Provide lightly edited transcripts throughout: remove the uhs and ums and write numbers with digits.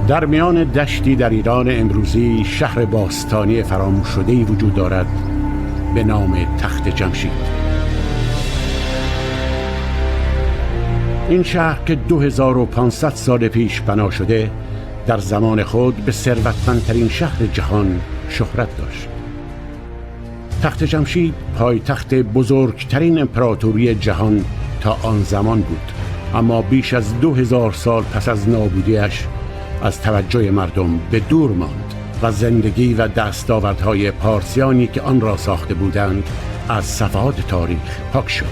در میان دشتی در ایران امروزی شهر باستانی فراموش شده‌ای وجود دارد به نام تخت جمشید. این شهر که 2500 سال پیش بنا شده، در زمان خود به ثروتمندترین شهر جهان شهرت داشت. تخت جمشید پایتخت بزرگترین امپراتوری جهان تا آن زمان بود، اما بیش از 2000 سال پس از نابودیش از توجه مردم به دور ماند و زندگی و دستاوردهای پارسیانی که آن را ساخته بودند از صفحات تاریخ پاک شد.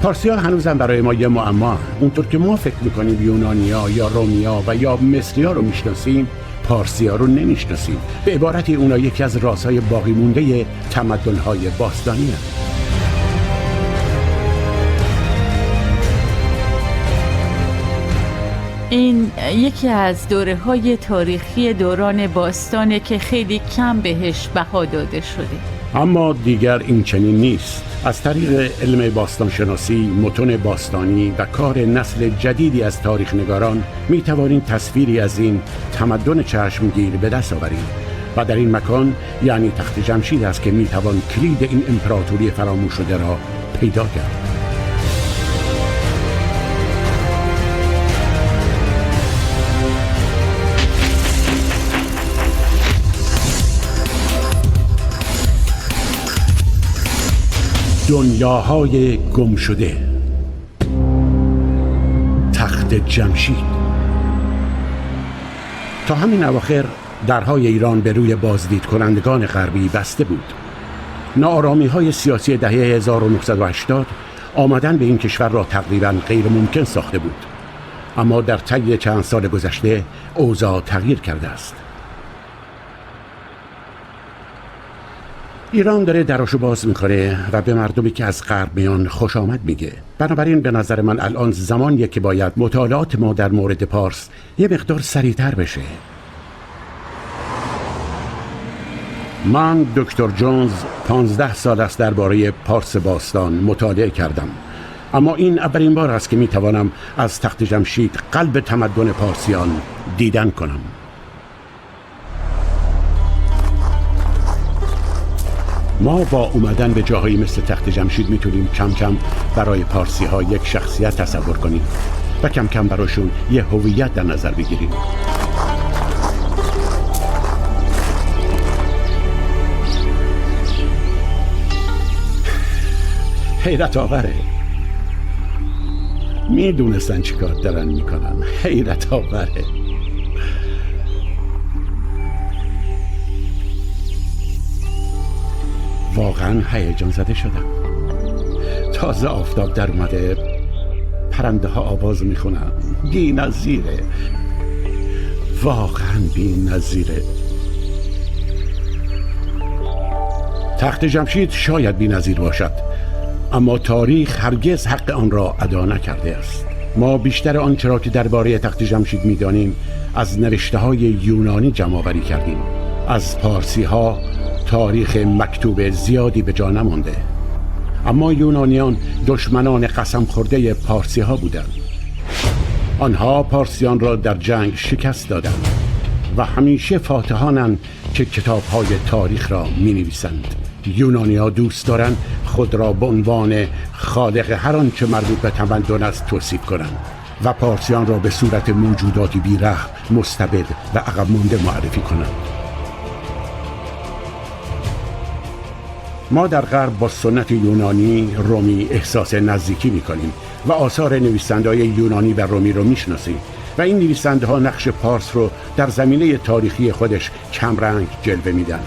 پارسی‌ها هنوزم برای ما یه معما. اونطور که ما فکر میکنیم یونانیا یا رومیا و یا مصریا رو میشناسیم، پارسی‌ها رو نمیشناسیم. به عبارتی اونا یکی از رازهای باقی مونده تمدن‌های باستانی هستند. این یکی از دوره‌های تاریخی دوران باستانه که خیلی کم بهش بها داده شده. اما دیگر این چنین نیست. از طریق علم باستانشناسی، متون باستانی و کار نسل جدیدی از تاریخ نگاران می توانیم تصویری از این تمدن چشمگیر به دست آوریم و در این مکان، یعنی تخت جمشید است که می توان کلید این امپراتوری فراموش شده را پیدا کرد. دنیاهای گم شده، تخت جمشید. تا همین اواخر درهای ایران به روی بازدید کنندگان غربی بسته بود. ناآرامی‌های سیاسی دهه 1980 آمدن به این کشور را تقریباً غیر ممکن ساخته بود. اما در طی چند سال گذشته اوضاع تغییر کرده است. ایران داره دراشو باز میکنه و به مردمی که از غرب میان خوش آمد میگه. بنابراین به نظر من الان زمانیه که باید مطالعات ما در مورد پارس یه مقدار سریعتر بشه. من دکتر جونز 15 سال است درباره پارس باستان مطالعه کردم، اما این اولین بار است که میتوانم از تخت جمشید، قلب تمدن پارسیان، دیدن کنم. ما با اومدن به جاهایی مثل تخت جمشید میتونیم کم کم برای پارسی ها یک شخصیت تصور کنیم و کم کم براشون یه هویت در نظر بگیریم. حیرت آوره. میدونستن چی کار دارن میکنن. حیرت آوره. واقعا هیجان زده شدم. تازه آفتاب در اومده، پرنده ها آواز میخونن. بی نظیره، واقعا بی نظیره. تخت جمشید شاید بی نظیر باشد، اما تاریخ هرگز حق آن را ادا نکرده است. ما بیشتر آنچه را که درباره تخت جمشید میدانیم از نوشته های یونانی جمع آوری کردیم. از پارسی ها تاریخ مکتوب زیادی به جا نمانده، اما یونانیان دشمنان قسم خورده پارسی ها بودند. آنها پارسیان را در جنگ شکست دادند و همیشه فاتحانند که کتاب های تاریخ را می نویسند. یونانی‌ها دوست دارند خود را به عنوان خالق هر آنچه مربوط به تمدن است توصیف کنند و پارسیان را به صورت موجوداتی بی‌رحم، مستبد و عقب مانده معرفی کنند. ما در غرب با سنت یونانی رومی احساس نزدیکی می‌کنیم و آثار نویسنده‌های یونانی و رومی رو می‌شناسیم و این نویسنده‌ها نقش پارس رو در زمینه تاریخی خودش کمرنگ جلوه میدن.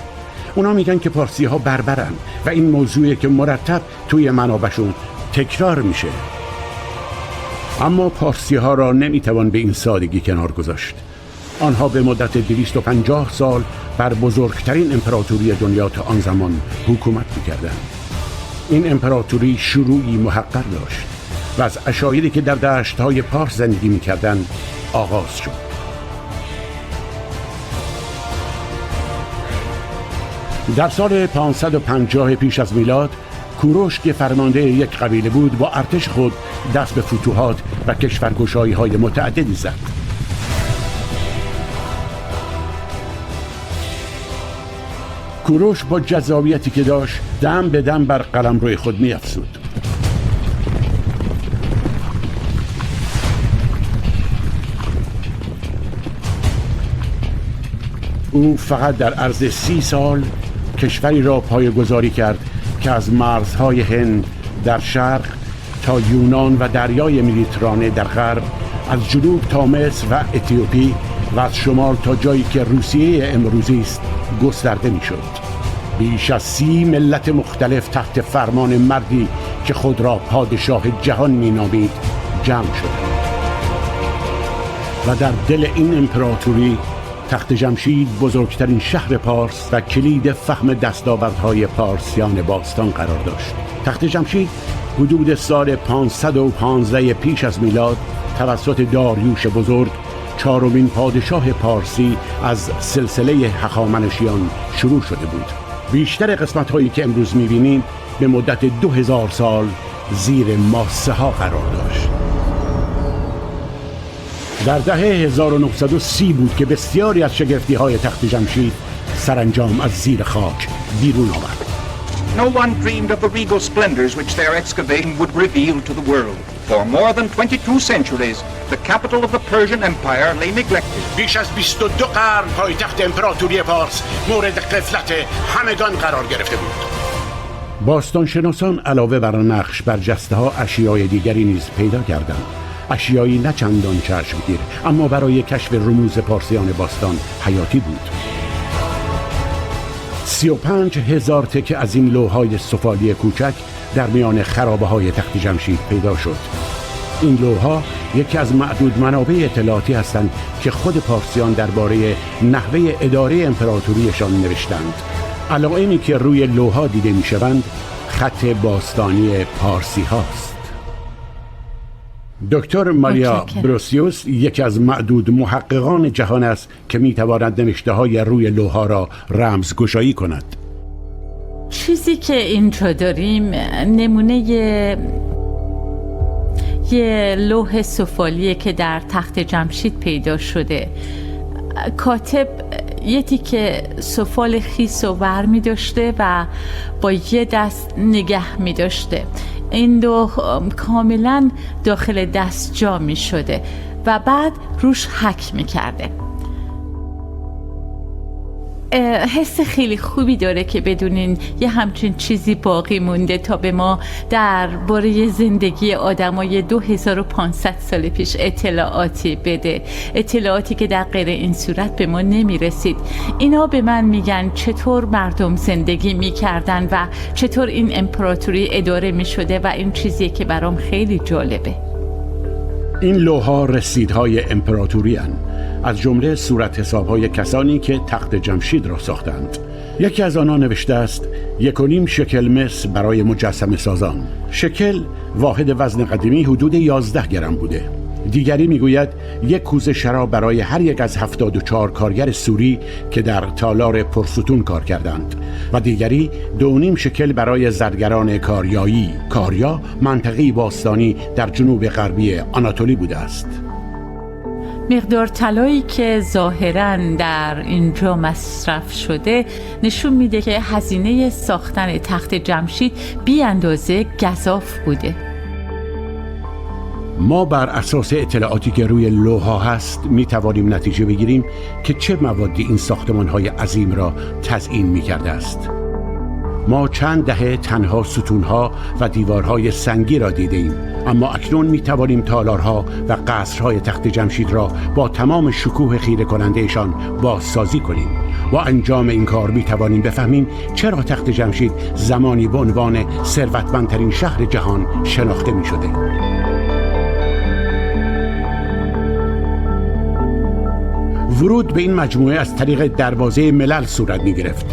اونا میگن که پارسی‌ها بربرن و این موضوعیه که مرتب توی منابعشون تکرار میشه. اما پارسی‌ها را نمیتوان به این سادگی کنار گذاشت. آنها به مدت 250 سال بر بزرگترین امپراتوری دنیا تا آن زمان حکومت میکردند. این امپراتوری شروعی محقر داشت و از عشایری که در دشت‌های پارس زندگی میکردند آغاز شد. در سال 550 پیش از میلاد کوروش که فرمانده یک قبیله بود با ارتش خود دست به فتوحات و کشورگشایی‌های متعددی زد. کوروش با جذابیتی که داشت دم به دم بر قلمروی خود می‌افزود. او فقط در عرض 30 سال کشوری را پایه‌گذاری کرد که از مرزهای هند در شرق تا یونان و دریای مدیترانه در غرب، از جنوب تا مصر و اتیوپی و از شمال تا جایی که روسیه امروزی است گسترده میشد. بیش از 30 ملت مختلف تحت فرمان مردی که خود را پادشاه جهان مینامید جمع شدند و در دل این امپراتوری تخت جمشید بزرگترین شهر پارس و کلید فهم دستاوردهای پارسیان باستان قرار داشت. تخت جمشید حدود سال 515 پیش از میلاد توسط داریوش بزرگ، چهارمین پادشاه پارسی از سلسله هخامنشیان شروع شده بود. بیشتر قسمت هایی که امروز میبینیم به مدت 2000 سال زیر ماسه ها قرار داشت. در دهه 1930 بود که بسیاری از شگفتی های تخت جمشید سرانجام از زیر خاک بیرون آمد. No one dreamed of the regal splendors which their excavation would reveal to the world. For more than 22 centuries, the capital of the Persian Empire lay neglected. بیش از 22 قرن پایتخت امپراتوری پارس مورد غفلت همگان قرار گرفته بود. باستانشناسان علاوه بر نقش برجسته ها اشیای دیگری نیز پیدا کردند. اشیایی نه چندان چشمگیر، اما برای کشف رموز پارسیان باستان حیاتی بود. 35,000 تکه از این لوح‌های سفالی کوچک در میان خرابه‌های تخت جمشید پیدا شد. این لوح‌ها یکی از معدود منابع اطلاعاتی هستند که خود پارسیان درباره نحوه اداره امپراتوریشان نوشتند. علائمی که روی لوح‌ها دیده می‌شوند خط باستانی پارسی هاست. دکتر ماریا بروسیوس یکی از معدود محققان جهان است که میتواند نوشته‌های روی لوح‌ها را رمزگشایی کند. چیزی که اینجا داریم نمونه یه لوح سفالیه که در تخت جمشید پیدا شده. کاتب یه تیکه سفال خیس و ور می داشته و با یه دست نگه می داشته. این دو کاملا داخل دست جا می شده و بعد روش حک می کرده. حس خیلی خوبی داره که بدونین یه همچین چیزی باقی مونده تا به ما درباره زندگی آدمای 2500 سال پیش اطلاعاتی بده، اطلاعاتی که در غیر این صورت به ما نمیرسید. اینا به من میگن چطور مردم زندگی میکردن و چطور این امپراتوری اداره میشده و این چیزیه که برام خیلی جالبه. این لوح‌ها رسیدهای امپراتوری هن، از جمله صورت حساب‌های کسانی که تخت جمشید را ساختند. یکی از آنها نوشته است 1.5 شکل مس برای مجسمه سازان. شکل واحد وزن قدیمی حدود 11 گرم بوده. دیگری میگوید 1 کوزه شراب برای هر یک از 74 کارگر سوری که در تالار پرستون کار کردند و دیگری 2.5 شکل برای زرگران کاریایی. کاریا منطقه باستانی در جنوب غربی آناتولی بوده است. مقدار طلایی که ظاهراً در اینجا مصرف شده نشون میده که هزینه ساختن تخت جمشید بی اندازه گزاف بوده. ما بر اساس اطلاعاتی که روی لوح‌ها هست می توانیم نتیجه بگیریم که چه موادی این ساختمان‌های عظیم را تزیین می کرده است. ما چند دهه تنها ستون‌ها و دیوارهای سنگی را دیدیم، اما اکنون می توانیم تالارها و قصرهای تخت جمشید را با تمام شکوه خیره کننده‌شان بازسازی کنیم. با انجام این کار می توانیم بفهمیم چرا تخت جمشید زمانی به عنوان ثروتمندترین شهر جهان شناخته می شده. ورود به این مجموعه از طریق دروازه ملل صورت می گرفت.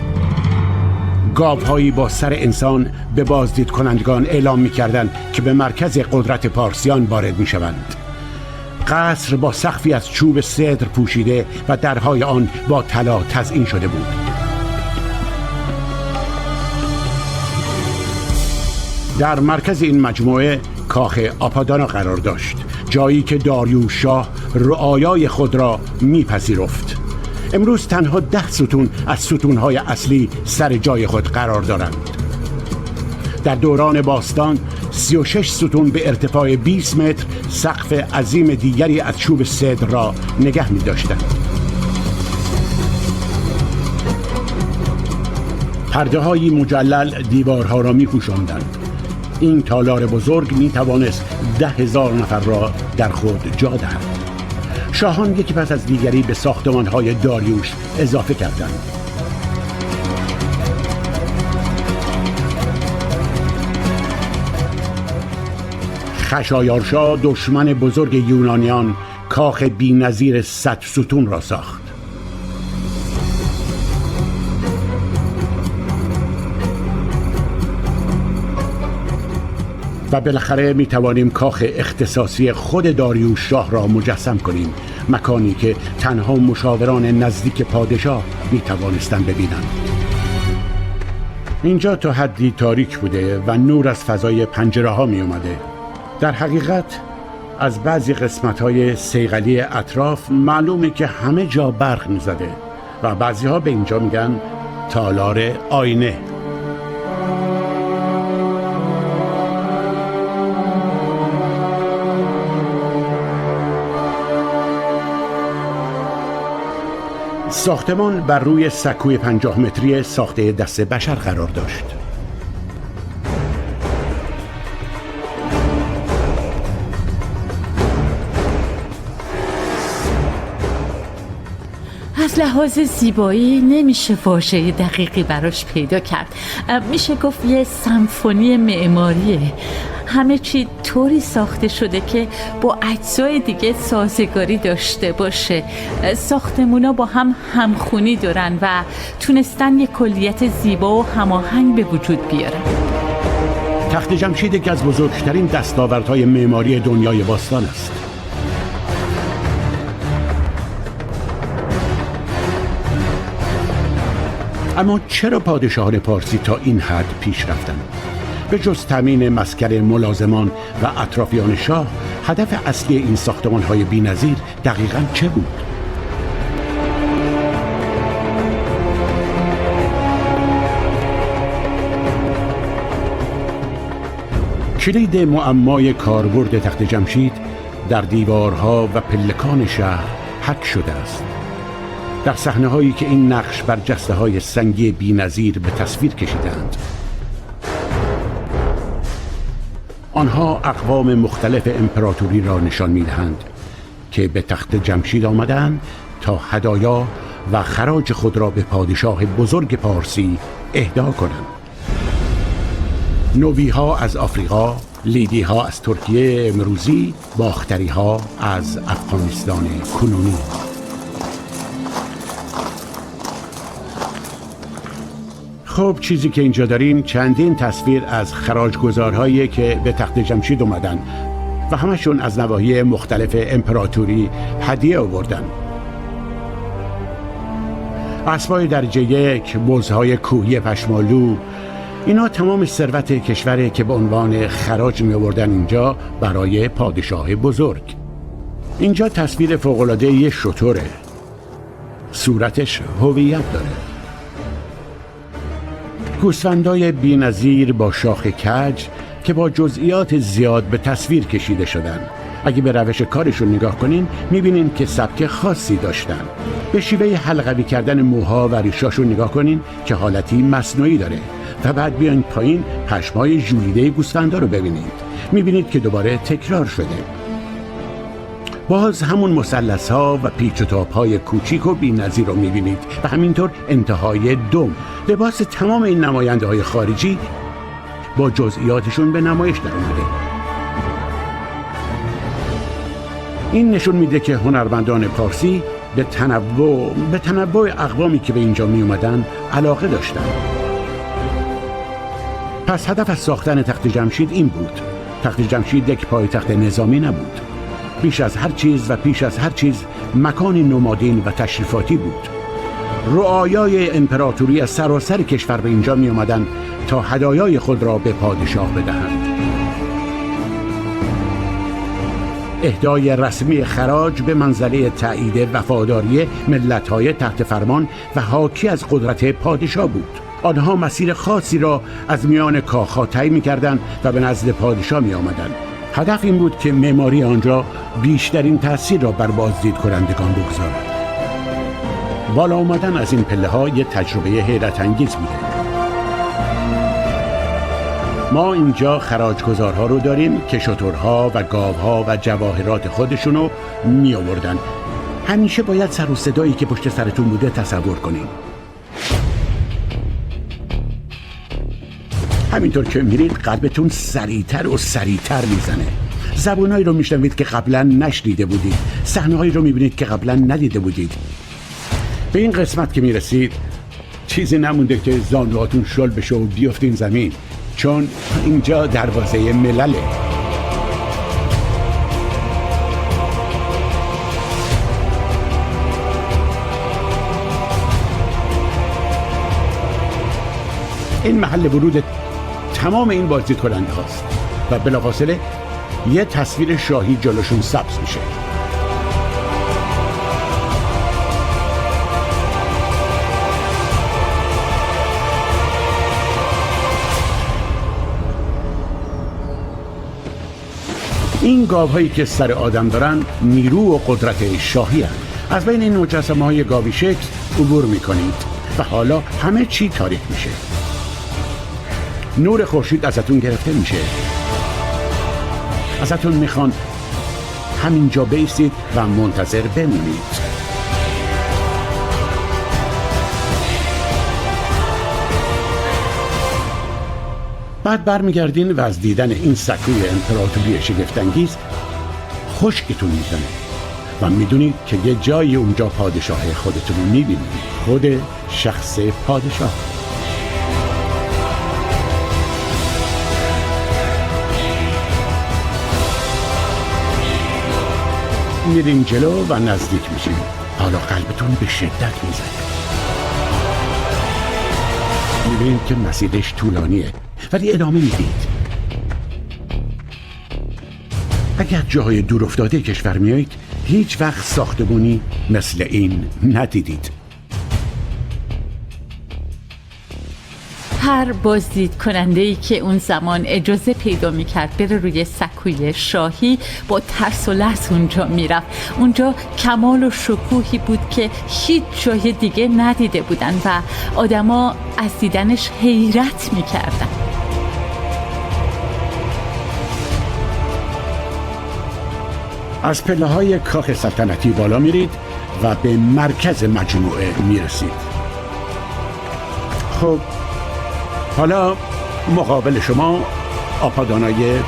گاوهایی با سر انسان به بازدید کنندگان اعلام می کردند که به مرکز قدرت پارسیان وارد می شوند. قصر با سقفی از چوب سدر پوشیده و درهای آن با طلا تزئین شده بود. در مرکز این مجموعه کاخ آپادانا قرار داشت، جایی که داریوش شاه رعایای خود را میپذیرفت. امروز تنها 10 ستون از ستونهای اصلی سر جای خود قرار دارند. در دوران باستان 36 ستون به ارتفاع 20 متر سقف عظیم دیگری از چوب سدر را نگه می داشتند. پرده های مجلل دیوارها را می پوشاندند. این تالار بزرگ می توانست 10,000 نفر را در خود جا دهد. شاهان یکی پس از دیگری به ساختمان‌های داریوش اضافه کردند. خشایارشا دشمن بزرگ یونانیان کاخ بی‌نظیر 100 ستون را ساخت. و بالاخره می توانیم کاخ اختصاصی خود داریوش شاه را مجسم کنیم، مکانی که تنها مشاوران نزدیک پادشاه می توانستند ببینند. اینجا تا حدی تاریک بوده و نور از فضای پنجره ها می اومده. در حقیقت از بعضی قسمت های صیقلی اطراف معلومه که همه جا برق می زده و بعضی ها به اینجا میگن تالار آینه. ساختمان بر روی سکوی 50 متری ساخته دست بشر قرار داشت. از لحاظ زیبایی نمیشه واژه دقیقی براش پیدا کرد. میشه گفت یه سمفونی معماریه. همه چی طوری ساخته شده که با اجزای دیگه سازگاری داشته باشه. ساختمونا با هم همخونی دارن و تونستن یه کلیت زیبا و هماهنگ به وجود بیارن. تخت جمشید یکی از بزرگترین دستاوردهای معماری دنیای باستان است. اما چرا پادشاهان پارسی تا این حد پیش رفتند؟ به جز تامین مسکن ملازمان و اطرافیان شاه، هدف اصلی این ساختمان‌های بی‌نظیر دقیقاً چه بود؟ کلید معمای کاربرد تخت جمشید در دیوارها و پلکان شهر حک شده است. در صحنه‌هایی که این نقش بر جسته‌های سنگی بی‌نظیر به تصویر کشیدند. آنها اقوام مختلف امپراتوری را نشان می‌دهند که به تخت جمشید آمدند تا هدایا و خراج خود را به پادشاه بزرگ پارسی اهدا کنند. نوبی‌ها از آفریقا، لیدی‌ها از ترکیه امروزی، باختری‌ها از افغانستان کنونی. خب چیزی که اینجا داریم چندین تصویر از خراجگزارهایی که به تخت جمشید اومدن و همشون از نواحی مختلف امپراتوری هدیه آوردن. اسبای درجه یک، بزهای کوهی پشمالو، اینا تمام ثروت کشوره که به عنوان خراج می آوردن اینجا برای پادشاه بزرگ. اینجا تصویر فوق‌العاده یه شتره. صورتش هویت داره. گوسفندای بی‌نظیر با شاخ کج که با جزئیات زیاد به تصویر کشیده شدن. اگه به روش کارشون نگاه کنین می‌بینین که سبک خاصی داشتن. به شیوه حلقوی کردن موها و ریشاشون نگاه کنین که حالتی مصنوعی داره و بعد بیاین پایین پشمای ژولیده گوسفندا رو ببینید. می‌بینید که دوباره تکرار شده. باز همون مثلث‌ها و پیچ و تاب‌های کوچیک و بی‌نظیر رو می‌بینید و همینطور انتهای دم. لباس تمام این نماینده‌های خارجی با جزئیاتشون به نمایش در اومده. این نشون میده که هنرمندان پارسی به تنوع اقوامی که به اینجا می اومدن علاقه داشتن. پس هدف از ساختن تخت جمشید این بود. تخت جمشید یک پایتخت نظامی نبود. بیش از هر چیز و پیش از هر چیز مکانی نمادین و تشریفاتی بود. رعایای امپراتوری از سراسر کشور به اینجا می آمدند تا هدایای خود را به پادشاه بدهند. اهدای رسمی خراج به منزله تایید وفاداری ملت‌های تحت فرمان و حاکی از قدرت پادشاه بود. آنها مسیر خاصی را از میان کاخ‌ها طی می‌کردند و به نزد پادشاه می‌آمدند. هدف این بود که معماری آنجا بیشترین تأثیر را بر بازدید کنندگان بگذارد. بالا آمدن از این پله‌ها یک تجربه حیرت انگیز بوده. ما اینجا خراجگزارها رو داریم که شترها و گاوها و جواهرات خودشونو می آوردن. همیشه باید سر و صدایی که پشت سرتون بوده تصور کنیم. همینطور که میرید قلبتون سریعتر و سریعتر میزنه. زبونایی رو میشنوید که قبلا نشنیده بودید، صحنه‌هایی رو میبینید که قبلا ندیده بودید. به این قسمت که میرسید چیزی نمونده که زانوهاتون شل بشه و بیافتین زمین، چون اینجا دروازه ملله. این محل ورود تمام این بازدید کننده هاست و بلافاصله یه تصویر شاهی جلوشون سبز میشه. این گاوهایی که سر آدم دارن نیرو و قدرت شاهی هستند. از بین این مجسمه های گاوی شکل عبور میکنید و حالا همه چی تاریک میشه. نور خورشید ازتون گرفته میشه. ازتون میخوان همینجا بایستید و منتظر بمونید. بعد برمیگردین و از دیدن این سکوی امپراتوری شگفت‌انگیز خشکتون میزنه و میدونید که یه جایی اونجا پادشاه خودتون رو میبینید، خود شخص پادشاه. میرین جلو و نزدیک میشین. حالا قلبتون به شدت میزنه. میبینید که مسیرش طولانیه ولی ادامه میدید. اگر جاهای دور افتاده کشور میایید هیچ وقت ساختمونی مثل این ندیدید. هر بازدید کننده‌ای که اون زمان اجازه پیدا میکرد بره روی سکوی شاهی با ترس و لرز اونجا میرفت. اونجا کمال و شکوهی بود که هیچ جای دیگه ندیده بودن و آدما از دیدنش حیرت میکردن. از پله‌های کاخ سلطنتی بالا میرید و به مرکز مجموعه میرسید. خب حالا مقابل شما آپادانای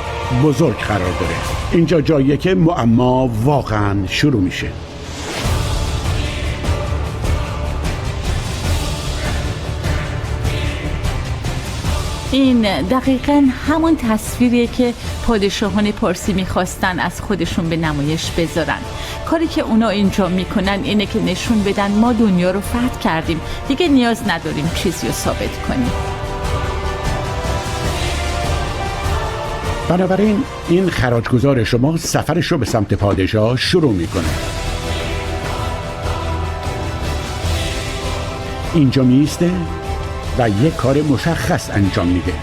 بزرگ قرار داره. اینجا جاییه که معما واقعا شروع میشه. این دقیقاً همون تصویریه که پادشاهان پارسی میخواستن از خودشون به نمایش بذارن. کاری که اونا اینجا میکنن اینه که نشون بدن ما دنیا رو فتح کردیم، دیگه نیاز نداریم چیزی رو ثابت کنیم. بنابراین این خراجگزار شما سفرش رو به سمت پادشاه شروع میکنه. اینجا میسته و یک کار مشخص انجام میده.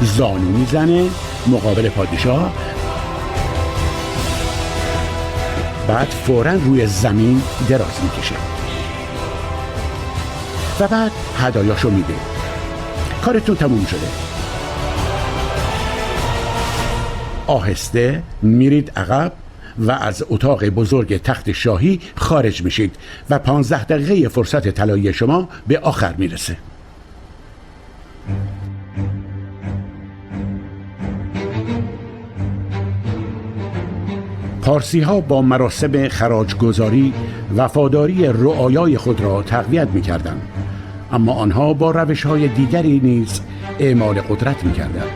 زانو میزنه مقابل پادشاه، بعد فوراً روی زمین دراز میکشه و بعد هدایاشو میده. کارتون تموم شده. آهسته میرید عقب و از اتاق بزرگ تخت شاهی خارج میشید و 15 دقیقه فرصت طلایی شما به آخر میرسه. پارسی ها با مراسم خراجگزاری وفاداری رعایای خود را تقویت میکردند، اما آنها با روش های دیگری نیز اعمال قدرت میکردند.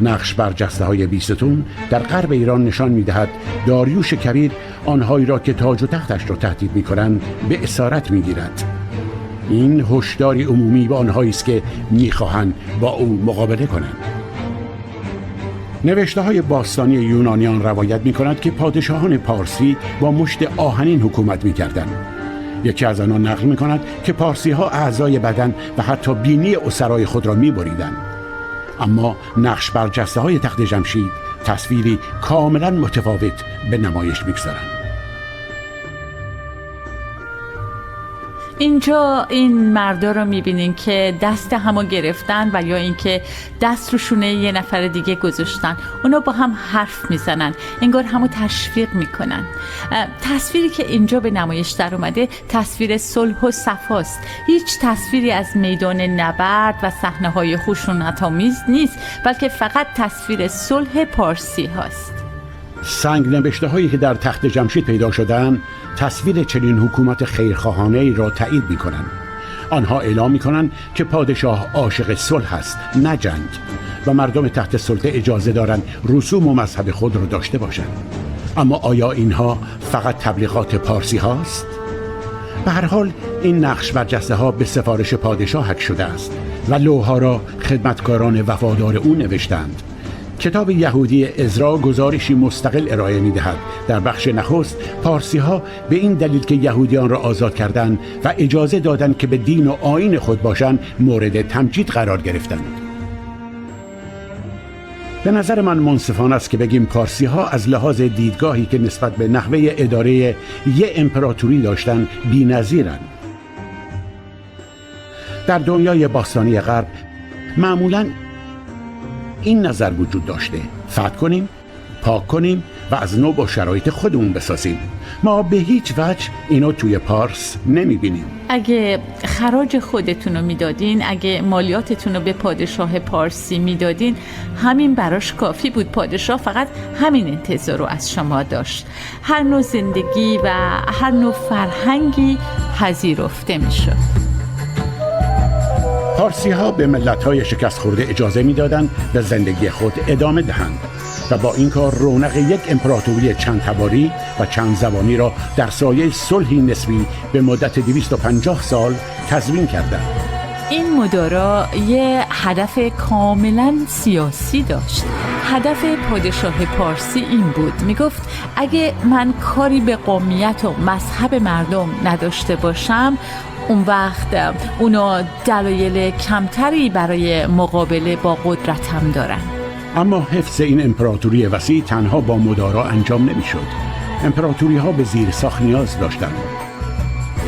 نقش برجسته های بیستون در غرب ایران نشان میدهد داریوش کبیر آنهایی را که تاج و تختش را تهدید میکنند به اسارت میگیرد. این هشداری عمومی به آنهایی است که میخواهند با او مقابله کنند. نوشته های باستانی یونانیان روایت می کند که پادشاهان پارسی با مشت آهنین حکومت می کردند. یکی از آنها نقل می کند که پارسی ها اعضای بدن و حتی بینی اسرای خود را می بریدند. اما نقش برجسته های تخت جمشید تصویری کاملا متفاوت به نمایش می گذارند. اینجا این مردا رو میبینین که دست همو گرفتن و یا اینکه دست رو شونه یه نفر دیگه گذاشتن. اونا با هم حرف میزنن، انگار همو تشویق میکنن. تصویری که اینجا به نمایش در اومده تصویر صلح و صفاست. هیچ تصویری از میدان نبرد و صحنه‌های خشونت‌آمیز نیست، بلکه فقط تصویر صلح پارسی هاست. سنگ نوشته هایی که در تخت جمشید پیدا شدن تصویر چنین حکومت خیرخواهانه ای را تایید می کنند. آنها اعلام می کنند که پادشاه عاشق صلح است، نه جنگ، و مردم تحت سلطه اجازه دارند رسوم و مذهب خود را داشته باشند. اما آیا اینها فقط تبلیغات پارسی هاست؟ به هر حال این نقش برجسته ها به سفارش پادشاه حک شده است و لوح‌ها را خدمتکاران وفادار او نوشتند. کتاب یهودی عزرا گزارشی مستقل ارائه می‌دهد. در بخش نخست پارسی ها به این دلیل که یهودیان را آزاد کردند و اجازه دادند که به دین و آیین خود باشند مورد تمجید قرار گرفتند. به نظر من منصفانه است که بگیم پارسی ها از لحاظ دیدگاهی که نسبت به نحوه اداره یک امپراتوری داشتند بی‌نظیرند. در دنیای باستانی غرب معمولاً این نظر وجود داشته: فتح کنیم، پاک کنیم و از نو با شرایط خودمون بسازیم. ما به هیچ وجه اینو توی پارس نمیبینیم. اگه خراج خودتون رو میدادین، اگه مالیاتتون رو به پادشاه پارسی میدادین، همین براش کافی بود. پادشاه فقط همین انتظار رو از شما داشت. هر نوع زندگی و هر نوع فرهنگی پذیرفته میشد. پارسی ها به ملت های شکست خورده اجازه میدادند به زندگی خود ادامه دهند و با این کار رونق یک امپراتوری چند تباری و چند زبانی را در سایه صلحی نسبی به مدت 250 سال تضمین کردند. این مدارا یه هدف کاملا سیاسی داشت. هدف پادشاه پارسی این بود، میگفت اگه من کاری به قومیت و مذهب مردم نداشته باشم، اون وقت اونا دلایل کمتری برای مقابله با قدرتم دارن. اما حفظ این امپراتوری وسیع تنها با مدارا انجام نمیشد. امپراتوری ها به زیر ساخت نیاز داشتند.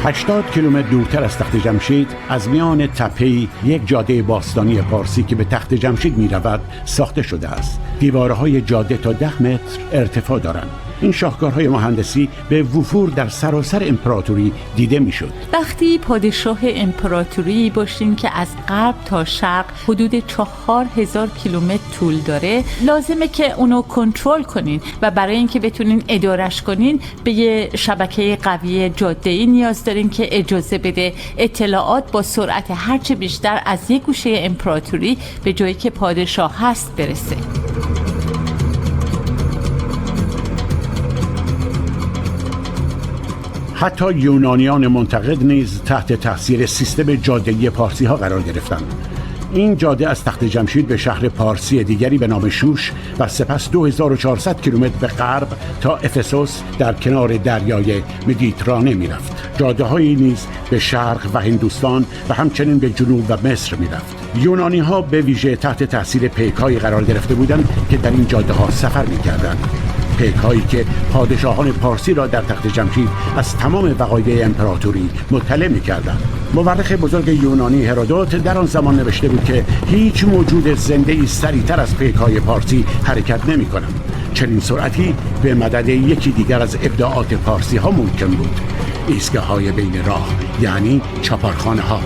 80 کیلومتر دورتر از تخت جمشید، از میان تپه‌ای یک جاده باستانی پارسی که به تخت جمشید می رود ساخته شده است. دیوارهای جاده تا 10 متر ارتفاع دارند. این شاهکارهای مهندسی به وفور در سراسر امپراتوری دیده میشد. وقتی پادشاه امپراتوری باشین که از غرب تا شرق حدود 4000 کیلومتر طول داره، لازمه که اونو کنترل کنین و برای اینکه بتونین ادارش کنین به یه شبکه قوی جاده‌ای نیاز دارین که اجازه بده اطلاعات با سرعت هرچه بیشتر از یک گوشه امپراتوری به جایی که پادشاه هست برسه. حتی یونانیان منتقد نیز تحت تاثیر سیستم جاده‌ای پارسی ها قرار گرفتند. این جاده از تخت جمشید به شهر پارسی دیگری به نام شوش و سپس 2400 کیلومتر به غرب تا افسوس در کنار دریای مدیترانه میرفت. جاده‌هایی نیز به شرق و هندوستان و همچنین به جنوب و مصر میرفت. یونانی ها به ویژه تحت تاثیر پیک‌هایی قرار گرفته بودند که در این جاده ها سفر می‌کردند. پیک‌هایی که پادشاهان پارسی را در تخت جمشید از تمام وقایع امپراتوری مطلع می‌کردند. مورخ بزرگ یونانی هرودوت در آن زمان نوشته بود که هیچ موجود زنده‌ای سریعتر از پیک‌های پارسی حرکت نمی‌کند. چنین سرعتی به مدد یکی دیگر از ابداعات پارسی‌ها ممکن بود: ایستگاه‌های بین راه، یعنی چاپارخانه‌ها.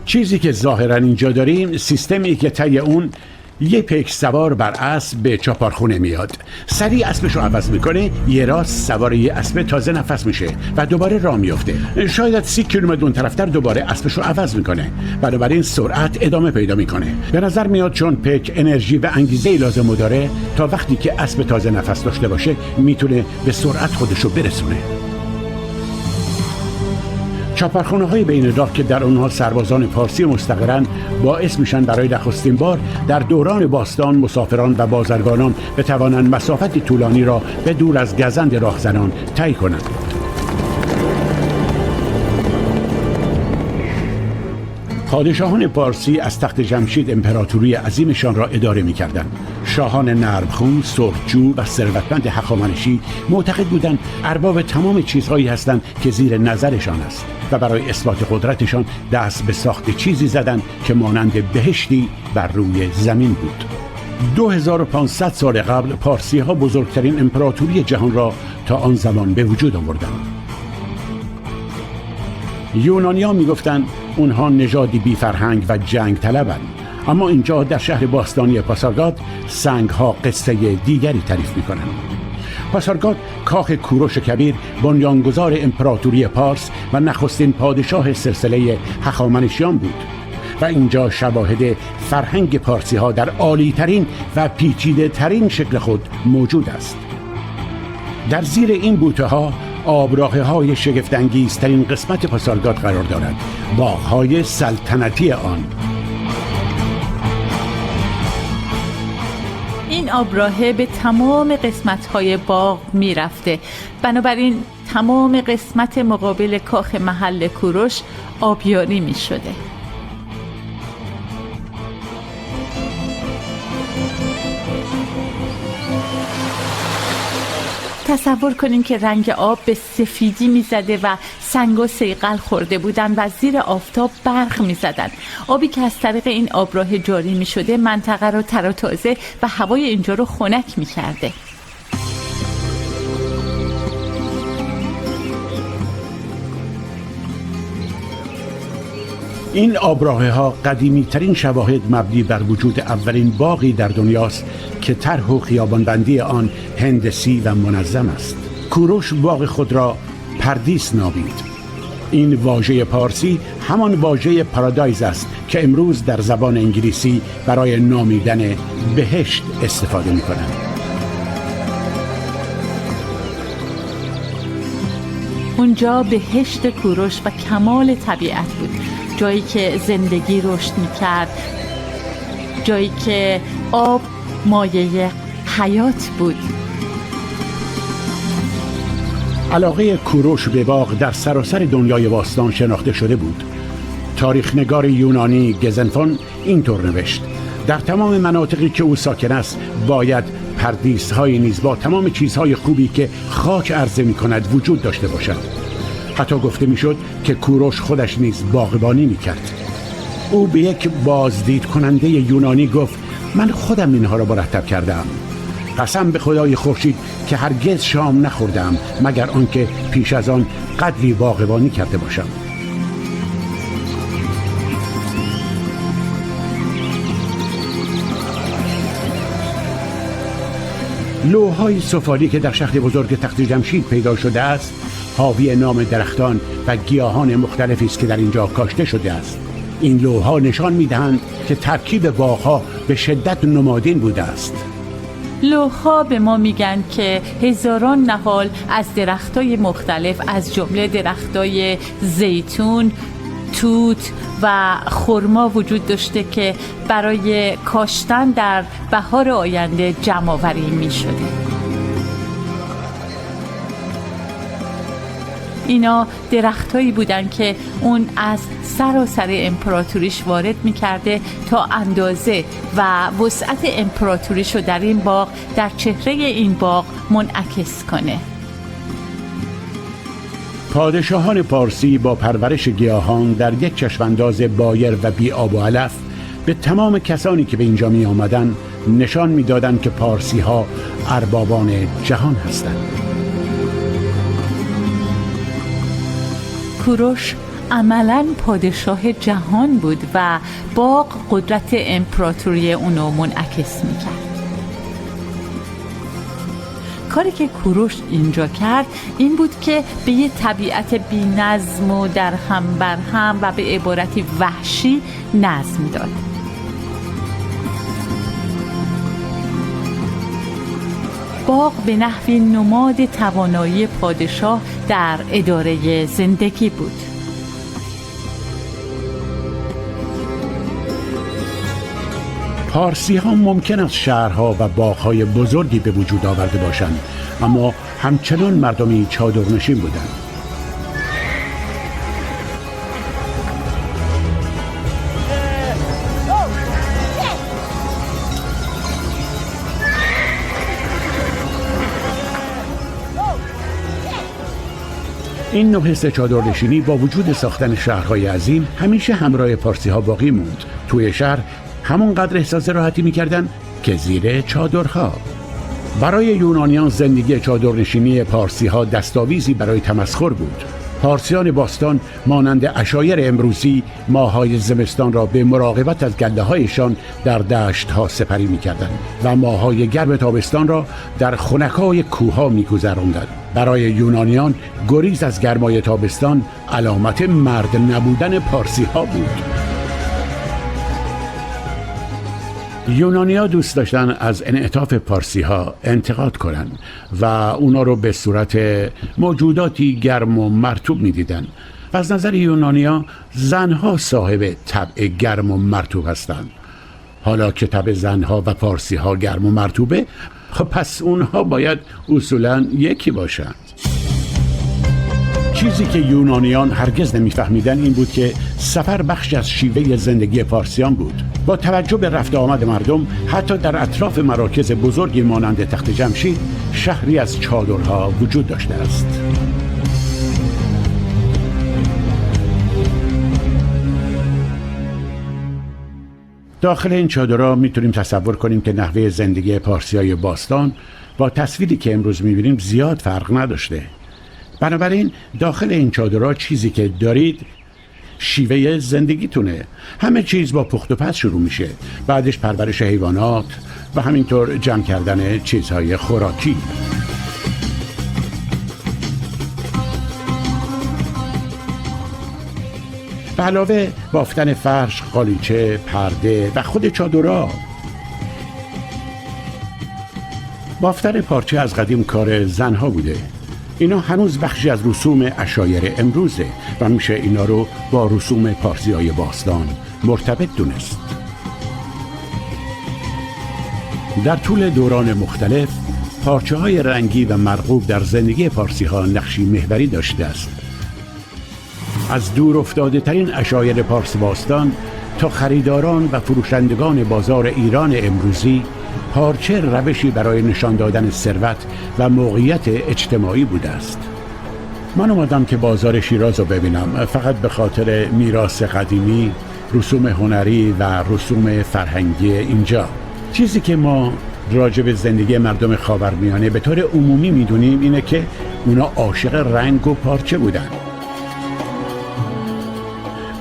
چیزی که ظاهراً اینجا داریم سیستمی که طی اون یه پیک سوار بر اسب به چاپارخونه میاد، سریع اسبش رو عوض میکنه، یه راست سوار یه اسب تازه نفس میشه و دوباره راه میفته. شاید 30 کیلومتر اون طرفتر دوباره اسبش رو عوض میکنه. بنابراین سرعت ادامه پیدا میکنه. به نظر میاد چون پیک انرژی و انگیزه لازم داره، تا وقتی که اسب تازه نفس داشته باشه میتونه به سرعت خودش رو برسونه. چاپارخانه های بین راه که در آنها سربازان پارسی مستقرند باعث میشن برای نخستین بار در دوران باستان مسافران و بازرگانان بتوانند مسافت طولانی را به دور از گزند راهزنان طی کنند. پادشاهان پارسی از تخت جمشید امپراتوری عظیمشان را اداره می‌کردند. شاهان نرمخو، سرخجو و ثروتمند هخامنشی معتقد بودند ارباب تمام چیزهایی هستند که زیر نظرشان است و برای اثبات قدرتشان دست به ساخت چیزی زدند که مانند بهشتی بر روی زمین بود. 2500 سال قبل پارسی‌ها بزرگترین امپراتوری جهان را تا آن زمان به وجود آوردند. یونانی‌ها می‌گفتند اونها نژادی بی فرهنگ و جنگ طلبند، اما اینجا در شهر باستانی پاسارگاد سنگ‌ها قصه دیگری تعریف می‌کنند. پاسارگاد کاخ کوروش کبیر، بنیانگذار امپراتوری پارس و نخستین پادشاه سلسله هخامنشیان بود و اینجا شواهد فرهنگ پارسی‌ها در عالی‌ترین و پیچیده‌ترین شکل خود موجود است. در زیر این بوته‌ها آبراهه‌های شگفت‌انگیزترین قسمت پاسارگاد قرار دارد، باغ‌های سلطنتی آن. این آبراهه به تمام قسمت‌های باغ می‌رفته، بنابراین تمام قسمت مقابل کاخ محل کوروش آبیاری می‌شده. تصور کنین که رنگ آب به سفیدی میزده و سنگ و صیقل خورده بودن و زیر آفتاب برق میزدن. آبی که از طریق این آبراه جاری میشده منطقه رو تر و تازه و هوای اینجا رو خنک میکرده. این آبراه ها قدیمی ترین شواهد مبنی بر وجود اولین باغی در دنیاست که طرح و خیابانبندی آن هندسی و منظم است. کوروش باغ خود را پردیس نامید. این واژه پارسی همان واژه paradise است که امروز در زبان انگلیسی برای نامیدن بهشت استفاده می‌کنند. اونجا بهشت کوروش و کمال طبیعت بود، جایی که زندگی رشد می‌کرد، جایی که آب مایه حیات بود. علاقه کوروش به باغ در سراسر دنیای باستان شناخته شده بود. تاریخ‌نگار یونانی گزنفون اینطور نوشت: در تمام مناطقی که او ساکن است باید پردیس‌های نیز با تمام چیزهای خوبی که خاک عرضه می‌کند وجود داشته باشد. حتی گفته می‌شد که کوروش خودش نیز باغبانی می‌کرد. او به یک بازدید کننده یونانی گفت: من خودم اینها را مرتب کردم. قسم به خدای خورشید که هرگز شام نخوردم مگر آنکه پیش از آن قدری باغبانی کرده باشم. لوح‌های سفالی که در شهر بزرگ تخت جمشید پیدا شده است حاوی نام درختان و گیاهان مختلفی است که در اینجا کاشته شده است. این لوح‌ها نشان می‌دهند که ترکیب باغ‌ها به شدت نمادین بوده است. لوح‌ها به ما میگن که هزاران نهال از درختای مختلف، از جمله درختای زیتون، توت و خرما وجود داشته که برای کاشتن در بهار آینده جمع‌آوری می‌شده. اینا درختایی بودن که اون از سراسر امپراتوریش وارد می‌کرده تا اندازه و وسعت امپراتوریشو در این باغ، در چهره این باغ منعکس کنه. پادشاهان پارسی با پرورش گیاهان در یک چشمانداز بایر و بی آب و علف به تمام کسانی که به اینجا می آمدن نشان می دادن که پارسی ها اربابان جهان هستند. کوروش عملاً پادشاه جهان بود و باغ قدرت امپراتوری اونو منعکس میکرد. کاری که کوروش اینجا کرد این بود که به یه طبیعت بی نظم و در هم بر هم و به عبارتی وحشی نظم داد. باغ به نحوی نماد توانایی پادشاه در اداره زندگی بود. پارسی ها ممکن است شهرها و باغ‌های بزرگی به وجود آورده باشند، اما همچنان مردمی چادرنشین بودند. این نوع حس چادرنشینی با وجود ساختن شهرهای عظیم همیشه همراه پارسی ها باقی موند. توی شهر همونقدر احساس راحتی میکردن که زیر چادرها. برای یونانیان زندگی چادرنشینی پارسی ها دستاویزی برای تمسخر بود. پارسیان باستان مانند عشایر امروزی ماه‌های زمستان را به مراقبت از گله‌هایشان در دشت‌ها سپری می‌کردند و ماه‌های گرم تابستان را در خنکای کوه‌ها می‌گذراندند. برای یونانیان گریز از گرمای تابستان علامت مرد نبودن پارسی‌ها بود. یونانی‌ها دوست داشتن از انعطاف پارسی‌ها انتقاد کنن و اونا رو به صورت موجوداتی گرم و مرطوب می‌دیدن. و از نظر یونانی‌ها زنها صاحب طبع گرم و مرطوب هستند. حالا که طبع زنها و پارسی‌ها گرم و مرطوبه، خب پس اونها باید اصولاً یکی باشند. چیزی که یونانیان هرگز نمی‌فهمیدن این بود که سفر بخشی از شیوه زندگی پارسیان بود. با توجه به رفت آمد مردم حتی در اطراف مراکز بزرگی مانند تخت جمشید شهری از چادرها وجود داشته است. داخل این چادرها میتونیم تصور کنیم که نحوه زندگی پارسیای باستان با تصویری که امروز میبینیم زیاد فرق نداشته. بنابراین داخل این چادرها چیزی که دارید شیوه زندگیتونه. همه چیز با پخت و پز شروع میشه، بعدش پرورش حیوانات و همینطور جمع کردن چیزهای خوراکی. به علاوه بافتن فرش، قالیچه، پرده و خود چادرها. بافتن پارچه از قدیم کار زنها بوده. اینا هنوز بخشی از رسوم عشایر امروزه و میشه اینا رو با رسوم پارسیای باستان مرتبط دونست. در طول دوران مختلف پارچه های رنگی و مرغوب در زندگی پارسی ها نقشی محوری داشته است. از دور افتاده ترین عشایر پارس باستان تا خریداران و فروشندگان بازار ایران امروزی، پارچه روشی برای نشان دادن ثروت و موقعیت اجتماعی بوده است. من اومدم که بازار شیراز رو ببینم، فقط به خاطر میراث قدیمی، رسوم هنری و رسوم فرهنگی اینجا. چیزی که ما راجع به زندگی مردم خاورمیانه به طور عمومی میدونیم اینه که اونا عاشق رنگ و پارچه بودن.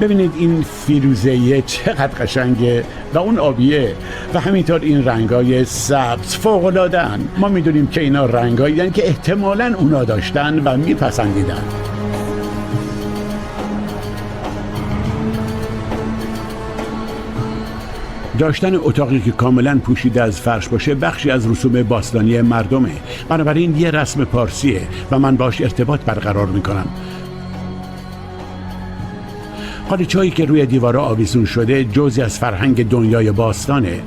ببینید این فیروزه‌ای چقدر قشنگه و اون آبیه و همینطور این رنگای سبز فوق‌العاده‌ان. ما میدونیم که اینا رنگایی که احتمالاً اونا داشتن و میپسندیدن. داشتن اتاقی که کاملاً پوشیده از فرش باشه بخشی از رسوم باستانی مردمه. بنابراین یه رسم پارسیه و من باش ارتباط برقرار میکنم. قالیچه‌هایی که روی دیوارا آویزون شده جزئی از فرهنگ دنیای باستانه.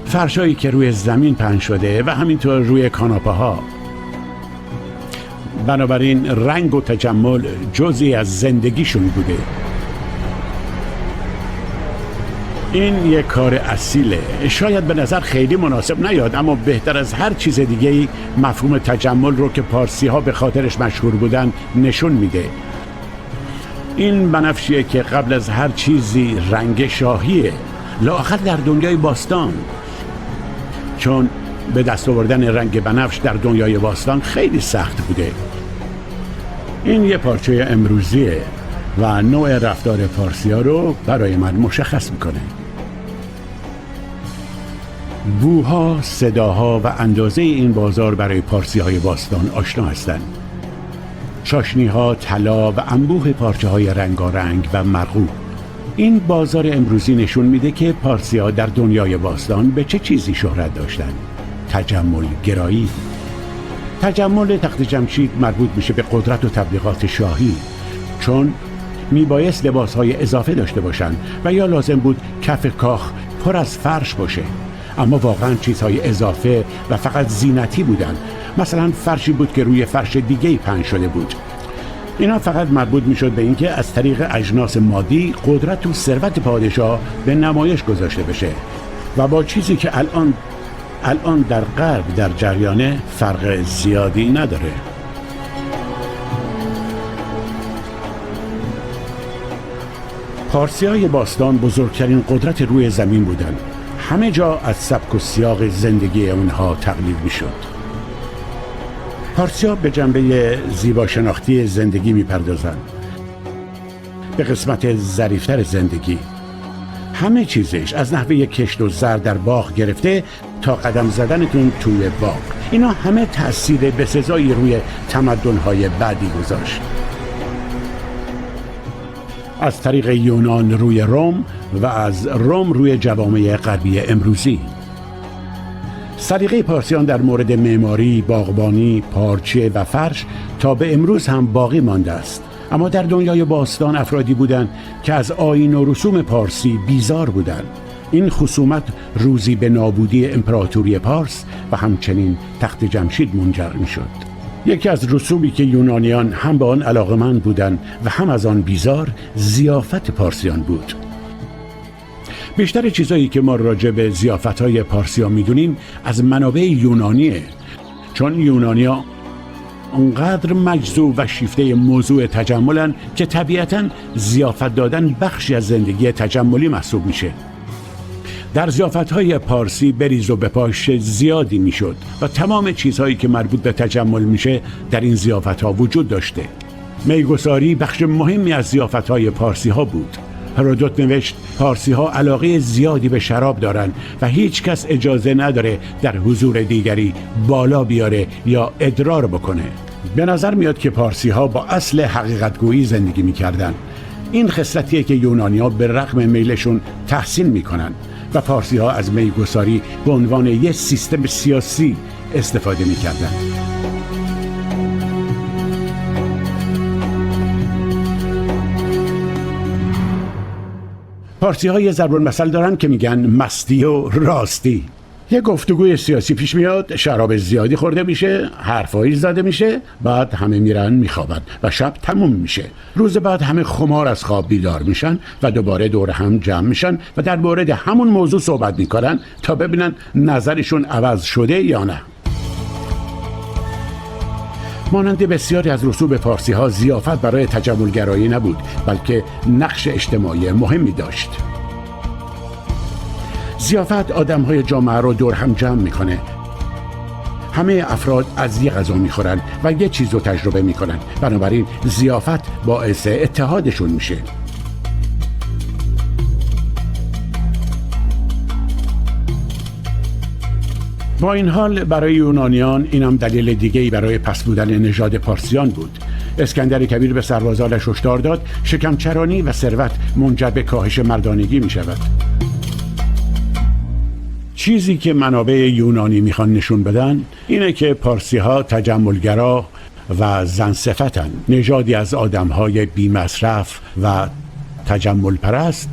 فرشایی که روی زمین پهن شده و همینطور روی کاناپه‌ها. بنابراین رنگ و تجمل جزئی از زندگیشون بوده. این یک کار اصیله. شاید به نظر خیلی مناسب نیاد، اما بهتر از هر چیز دیگه‌ای مفهوم تجمل رو که پارسی‌ها به خاطرش مشهور بودن نشون میده. این بنفشیه که قبل از هر چیزی رنگ شاهیه، لااقل در دنیای باستان، چون به دست آوردن رنگ بنفش در دنیای باستان خیلی سخت بوده. این یه پارچه امروزیه و نوع رفتار پارسیا رو برای من مشخص میکنه. بوها، صداها و اندازه این بازار برای پارسی‌های باستان آشنا هستند. چاشنی‌ها، طلا و انبوه پارچه‌های رنگارنگ و مرغوب. این بازار امروزی نشون میده که پارسی‌ها در دنیای باستان به چه چیزی شهرت داشتن؟ تجمل گرایی. تجمل تخت جمشید مربوط میشه به قدرت و تبلیغات شاهی، چون میبایست لباس‌های اضافه داشته باشن و یا لازم بود کف کاخ پر از فرش باشه، اما واقعا چیزهای اضافه و فقط زینتی بودن. مثلا فرشی بود که روی فرش دیگه‌ای پهن شده بود. اینا فقط مربوط میشد به اینکه از طریق اجناس مادی قدرت و ثروت پادشاه به نمایش گذاشته بشه و با چیزی که الان در غرب در جریانه فرق زیادی نداره. پارسی‌های باستان بزرگترین قدرت روی زمین بودند. همه جا از سبک و سیاق زندگی اونها تقلید میشد. پارسیا به جنبه زیبا شناختی زندگی میپردازند، به قسمت ظریفتر زندگی. همه چیزش از نحوه کشت و زر در باغ گرفته تا قدم زدنتون توی باغ، اینا همه تأثیر بسزایی روی تمدن‌های بعدی گذاشت. از طریق یونان روی روم و از روم روی جوامع غربی امروزی. سلیقه پارسیان در مورد معماری، باغبانی، پارچه و فرش تا به امروز هم باقی مانده است. اما در دنیای باستان افرادی بودند که از آیین و رسوم پارسی بیزار بودند. این خصومت روزی به نابودی امپراتوری پارس و همچنین تخت جمشید منجر می‌شد. یکی از رسومی که یونانیان هم به آن علاقه‌مند بودند و هم از آن بیزار، ضیافت پارسیان بود. بیشتر چیزایی که ما راجع به ضیافت‌های پارسیان می‌دونیم از منابع یونانیه، چون یونانیا اونقدر مجذوب و شیفته موضوع تجملن که طبیعتاً ضیافت دادن بخشی از زندگی تجملی محسوب میشه. در ضیافت‌های پارسی بریز و بپاش زیادی میشد و تمام چیزهایی که مربوط به تجمل میشه در این ضیافت‌ها وجود داشته. میگساری بخش مهمی از ضیافت‌های پارسی‌ها بود. هرودوت نوشت پارسی‌ها علاقه زیادی به شراب دارن و هیچ کس اجازه نداره در حضور دیگری بالا بیاره یا ادرار بکنه. به نظر میاد که پارسی‌ها با اصل حقیقتگویی زندگی میکردن. این خصلتیه که یونانی‌ها به رغم میلشون تحسین میکنن و پارسی‌ها از میگساری به عنوان یک سیستم سیاسی استفاده میکردن. پارسی‌ها یه ضرب المثل دارن که میگن مستی و راستی. یه گفتگوی سیاسی پیش میاد، شراب زیادی خورده میشه، حرفایی زده میشه، بعد همه میرن میخوابن و شب تموم میشه. روز بعد همه خمار از خواب بیدار میشن و دوباره دور هم جمع میشن و در مورد همون موضوع صحبت میکنن تا ببینن نظرشون عوض شده یا نه. مانند بسیاری از رسوب پارسی ها، ضیافت برای تجملگرایی نبود، بلکه نقش اجتماعی مهمی داشت. ضیافت آدم‌های جامعه رو دور هم جمع می‌کنه. همه افراد از یه غذا می‌خورن و یه چیز رو تجربه می‌کنن. بنابراین ضیافت باعث اتحادشون میشه. با این حال برای یونانیان اینم دلیل دیگه‌ای برای پس بودن نژاد پارسیان بود. اسکندر کبیر به سربازانش هشدار داد شکمچرانی و ثروت منجر به کاهش مردانگی می‌شود. چیزی که منابع یونانی میخوان نشون بدن اینه که پارسی‌ها تجملگرا و زن صفتن، نژادی از آدم‌های بی‌مصرف و تجمل پرست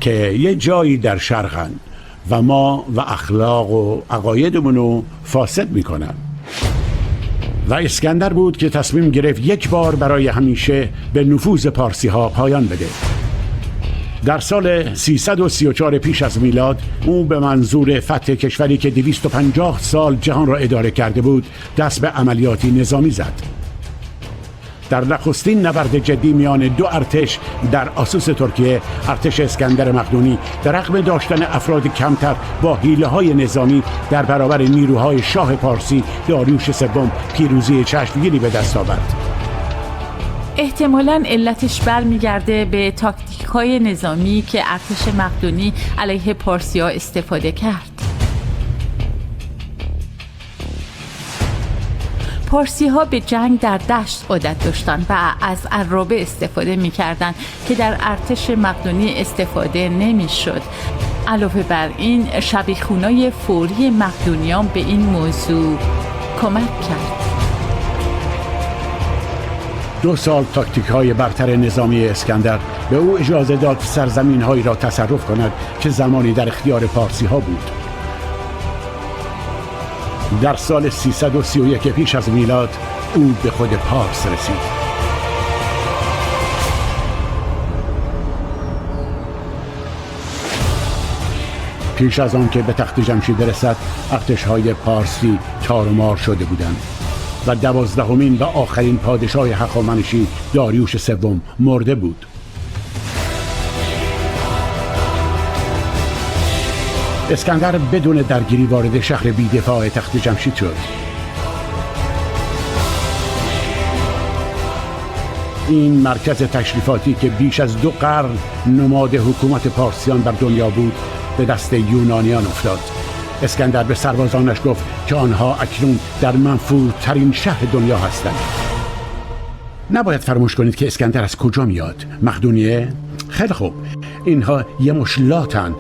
که یه جایی در شرقن و ما و اخلاق و عقایدمون رو فاسد میکنن. و اسکندر بود که تصمیم گرفت یک بار برای همیشه به نفوذ پارسی‌ها پایان بده. در سال 334 پیش از میلاد او به منظور فتح کشوری که 250 سال جهان را اداره کرده بود دست به عملیاتی نظامی زد. در نخستین نبرد جدی میان دو ارتش در آسوس ترکیه، ارتش اسکندر مقدونی در رغم داشتن افراد کمتر با حیله‌های نظامی در برابر نیروهای شاه پارسی داریوش سوم پیروزی چشمگیری به دست آورد. احتمالاً علتش برمیگرده به تاکتیک‌های نظامی که ارتش مقدونی علیه پارسیا استفاده کرد. پارسی‌ها به جنگ در دشت عادت داشتند و از عرابه استفاده می‌کردند که در ارتش مقدونی استفاده نمی‌شد. علاوه بر این، شبیخونای فوری مقدونیان به این موضوع کمک کرد. 2 سال تاکتیک های برتر نظامی اسکندر به او اجازه داد سرزمین هایی را تصرف کند که زمانی در اختیار پارسی ها بود. در سال 331 پیش از میلاد او به خود پارس رسید. پیش از آن که به تخت جمشید برسد، ارتش‌های پارسی تارمار شده بودند و 12مین و آخرین پادشاه هخامنشی داریوش سوم مرده بود. اسکندر بدون درگیری وارد شهر بی‌دفاع تخت جمشید شد. این مرکز تشریفاتی که بیش از 2 قرن نماد حکومت پارسیان بر دنیا بود، به دست یونانیان افتاد. اسکندر به سربازانش گفت که آنها اکنون در منفورترین شهر دنیا هستند. نباید فراموش کنید که اسکندر از کجا میاد. مقدونیه؟ خیلی خوب، اینها یه مش لاتن،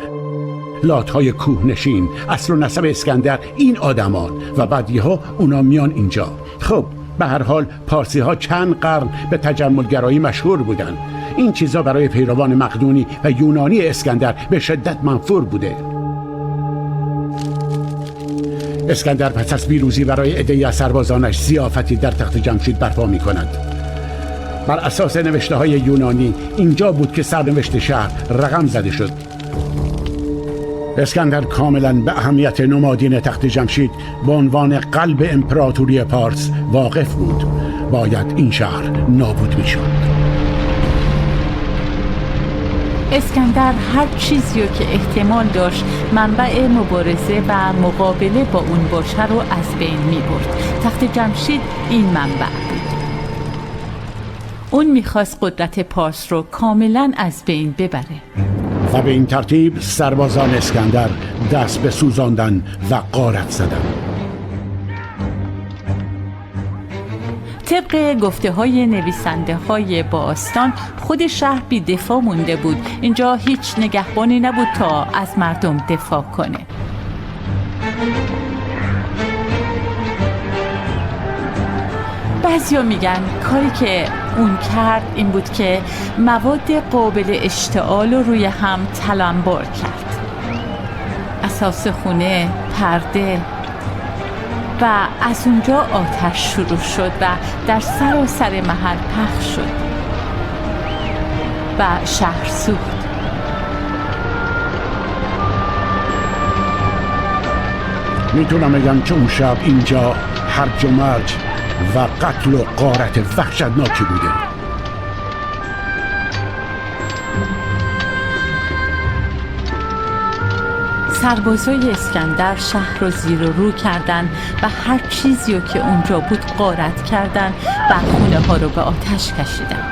لات‌های کوه نشین. اصل و نسب اسکندر این آدمان و بعد یهو اونا میان اینجا. خب به هر حال پارسی ها چند قرن به تجملگرایی مشهور بودن. این چیزا برای پیروان مقدونی و یونانی اسکندر به شدت منفور بوده. اسکندر پس از پیروزی برای عده‌ای از سربازانش ضیافتی در تخت جمشید برپا می کند. بر اساس نوشته های یونانی اینجا بود که سرنوشت شهر رقم زده شد. اسکندر کاملا به اهمیت نمادین تخت جمشید به عنوان قلب امپراتوری پارس واقف بود. باید این شهر نابود می شد. اسکندر هر چیزی رو که احتمال داشت منبع مبارزه و مقابله با اون باشه رو از بین می برد. تخت جمشید این منبع بود. اون میخواست قدرت پارس رو کاملا از بین ببره و به این ترتیب سربازان اسکندر دست به سوزاندن و غارت زدن. طبق گفته های نویسنده های باستان، خود شهر بی دفاع مونده بود. اینجا هیچ نگهبانی نبود تا از مردم دفاع کنه. بعضیا میگن کاری که اون کرد این بود که مواد قابل اشتعال رو روی هم تلمبار کرد. اساس خونه، پرده، و از اونجا آتش شروع شد و در سراسر محل پخش شد و شهر سوخت. میتونم بگم که اون شب اینجا هرج و مرج و قتل و غارت وحشتناکی بوده. سربازای اسکندر شهر رو زیر و رو کردن و هر چیزی رو که اونجا بود غارت کردن و خونه ها رو به آتش کشیدن.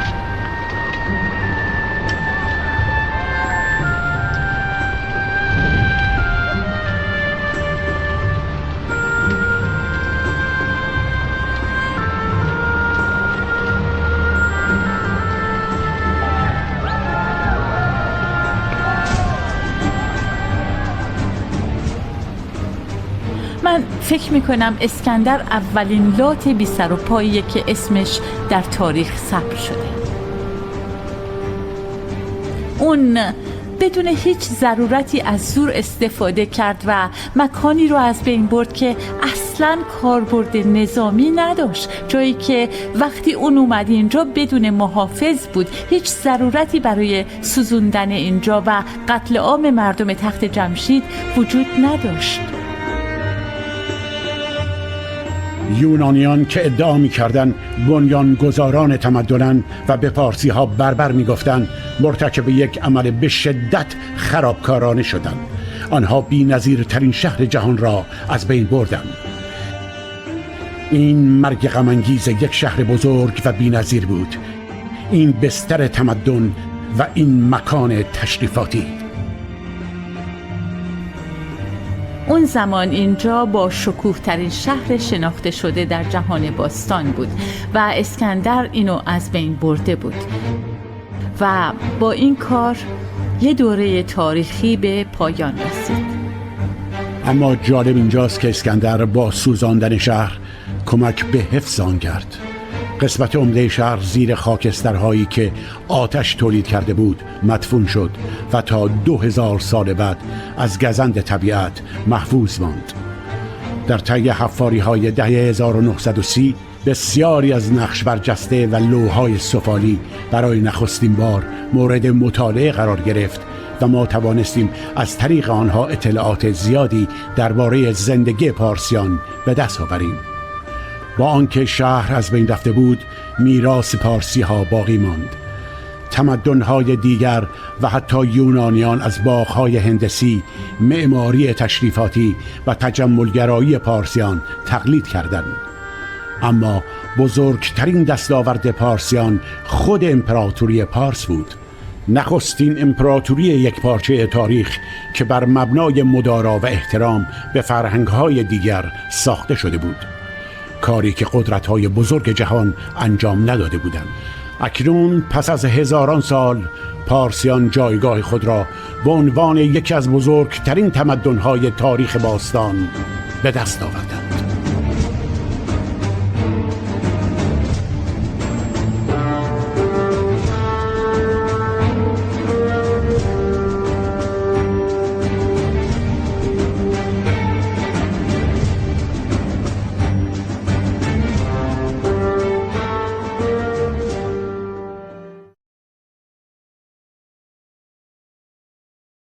من فکر میکنم اسکندر اولین لات بی سر و پاییه که اسمش در تاریخ ثبت شده. اون بدون هیچ ضرورتی از زور استفاده کرد و مکانی رو از بین برد که اصلاً کاربرد نظامی نداشت، جایی که وقتی اون اومد اینجا بدون محافظ بود. هیچ ضرورتی برای سوزوندن اینجا و قتل عام مردم تخت جمشید وجود نداشت. یونانیان که ادعا می‌کردند بنیانگذاران تمدنن و به پارسی‌ها بربر می‌گفتند، مرتکب یک عمل به شدت خرابکارانه شدند. آنها بی‌نظیرترین شهر جهان را از بین بردند. این مرگ غم‌انگیز یک شهر بزرگ و بی‌نظیر بود. این بستر تمدن و این مکان تشریفاتی. اون زمان اینجا با شکوه ترین شهر شناخته شده در جهان باستان بود و اسکندر اینو از بین برده بود و با این کار یه دوره تاریخی به پایان رسید. اما جالب اینجاست که اسکندر با سوزاندن شهر کمک به حفظ آن کرد. قسمت عمده شهر زیر خاکسترهایی که آتش تولید کرده بود مدفون شد و تا 2000 سال بعد از گزند طبیعت محفوظ ماند. در طی حفاری های دهه 1930 بسیاری از نقش برجسته و لوح‌های سفالی برای نخستین بار مورد مطالعه قرار گرفت و ما توانستیم از طریق آنها اطلاعات زیادی درباره زندگی پارسیان به دست آوریم. با آنکه شهر از بین رفته بود، میراث پارسی ها باقی ماند. تمدن‌های دیگر و حتی یونانیان از باغ‌های هندسی، معماری تشریفاتی و تجملگرایی پارسیان تقلید کردند. اما بزرگترین دستاورد پارسیان خود امپراتوری پارس بود. نخستین امپراتوری یکپارچه تاریخ که بر مبنای مدارا و احترام به فرهنگ‌های دیگر ساخته شده بود، کاری که قدرت‌های بزرگ جهان انجام نداده بودند. اکنون پس از هزاران سال پارسیان جایگاه خود را به عنوان یکی از بزرگترین تمدن‌های تاریخ باستان به دست آوردند.